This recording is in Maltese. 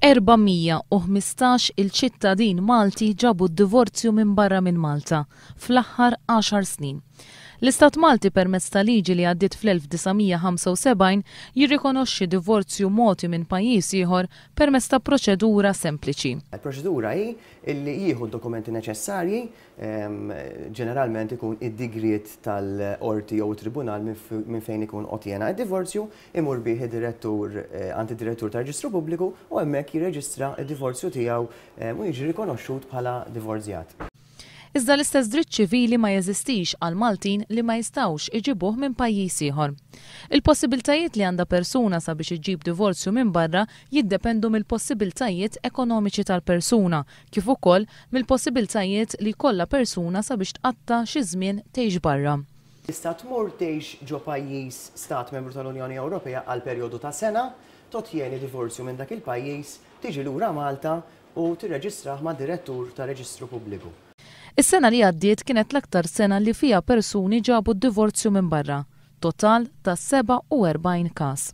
415 il ċittadin Malti ġabu d-divorzju minn barra minn Malta fl-aħħar għaxar snin. L-Istat Malti permezz ta' liġi li għaddiet fl-1975 jirrikonoxxi divorzju mogħti minn pajjiż ieħor permezz ta' proċedura sempliċi. Il-proċedura hi illi jieħu d-dokumenti neċessarji, ġeneralment ikun id-digriet tal-qorti jew it-tribunal minn fejn ikun otjena d-divorzju, imur bih id-direttur għand id-direttur tar-Reġistru Pubbliku u hemmhekk jirreġistra d-divorzju tiegħu u jiġi rikonoxxut bħala divorzjat. Iżda l-istess dritt ċivili ma jeżistix għal Maltin li ma jistgħux iġibuh minn pajjiż ieħor. Il-possibiltajiet li għandha persuna sabiex iġġib divorzju minn barra jiddependu mill-possibiltajiet ekonomiċi tal-persuna kif ukoll mill-possibiltajiet li jkollha persuna sabiex tqatta' xi żmien tgħix barra. Tista' tmur tgħix ġo pajjiż stat membru tal-Unjoni Ewropea għal perjodu ta' sena, tottjeni divorzju minn dak il-pajjiż, tiġi lura Malta u tirreġistrah mad-Direttur tar-Reġistru Pubbliku. Is-sena li għaddiet kienet l-aktar sena li fiha persuni ġabu d-divorzju minn barra, total ta' 47 każ.